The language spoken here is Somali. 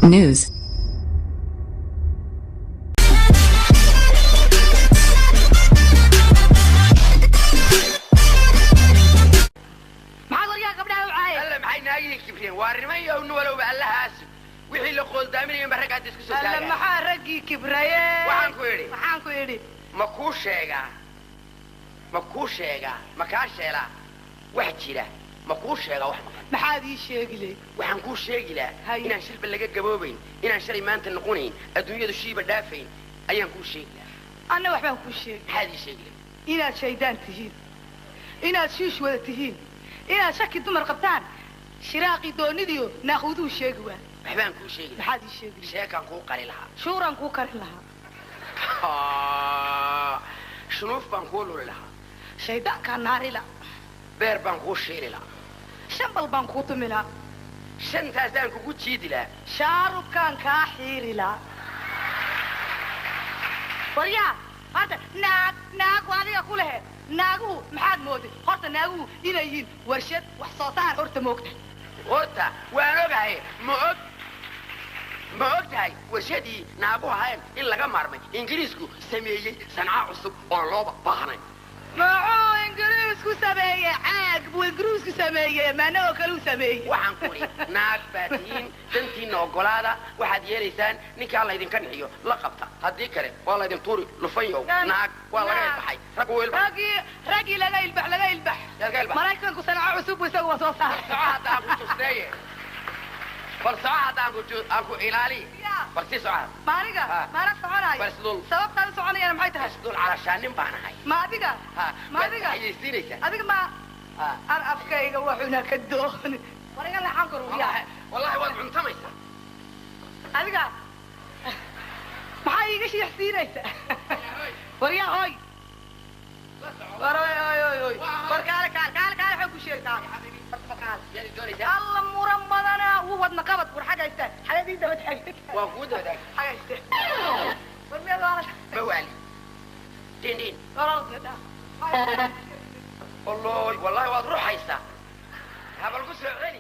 News. Maxaad waryaa gabdhaha u caayay? Alla, maxay naagihii kibreen? Waa nimayo walowba Allahaas wixii la qooldaaminayo ba raggaad isku soo Alla, taagaa. Maxaa raggii kibraye? Waxaan ku idhi. Waxaan ku idhi. Ma kuu sheegaa? Ma kuu sheegaa? Ma kaa sheelaa wax jira? Ma kuu sheegaa wax maqan? Maxaad ii sheegi leyd? Waxaan kuu sheegi lahaa Haye. inaan shilba laga gaboobayn, inaan shalay maanta noqonayn, adduunyadu shiiba dhaafayn ayaan kuu sheegi lahaa. Anna waxbaan kuu sheegi. Maxaad ii sheegi lahayd? Inaad shaydaan tihiin, inaad shiish wada tihiin, inaad shaki dumar qabtaan, shiraaqii doonidiyo naaquuduhu sheegi waa. Waxbaan kuu sheegi lahaa. Maxaad ii sheegi leyd? Sheekaan kuu qari lahaa. Shuuraan kuu karin lahaa. Shunuuf baan kuu luli lahaa. Shaydaankaa naarila. Beer baan kuu shiili lahaa. Shambal baan kuu tumi lahaa. Shantaasaan kugu jiidi lahaa. Shaarubkaan kaa xiiri lahaa. Waryaa, horta naag naag waa adiga ku lehe. Naaguhu maxaad mooday? Horta naaguhu inay yihiin warshad wax soo saar, horta moogta? Horta waan ogahay. Ma og tahay warshadii naagu ahayn in laga maarmay, Ingiriisku sameeyey sanca cusub oon looba baahnayn? Muxuu Ingiriisku sameeyey? Caag buu Ingiriisku sameeyey, maana oo kale u sameeyey. Waxaan ku idhi, naag baa tihiin, dantiinna oggolaada. Waxaad yeelaysaan ninkaa laydinka nixiyo la qabta, haddii kale waa laydin tuuri lufanyow. Naag waa laga ilbaxay, rag wuu ilbaxay. Raggii laga ilbax, laga ilbax. Laga ilbax. Maraykanku sanco cusub buu isagu soo saaray. Soco hadda aan ku tusteeye, bal soco hadda aan ku ilaali. Ya. Bal si soco. Ma aniga? Ha. Maana soconaayo? Bal isdul. Sababtaan u soconayana maxay tahay? Isdul calashaan baan ahay. Ma adiga? Ha. Ma adiga? Xayeysiinaysaa. Adiga ma Ha. ar afkayga waxuna ka doon war iga leexan karo ya. Wallahi, wallahi waad cuntamaysaa. Adiga maxaa iiga shiixsiinaysa? War yaa hoy, war hoy hoy hoy hoy, war kaale kaale kaale kaale, waxaan ku sheegi, kaale kaale. Yaad doonaysaa? Alla, muran badana wuu wadna qabad. War xagga istaag, xagadii daba taagan. Waan kuu doodaa. Xagga istaag. War miyaad waa Ma waali dhin dhin. War. Wallahi, wallahi waad ruxaysaa. Habal ku soo celi.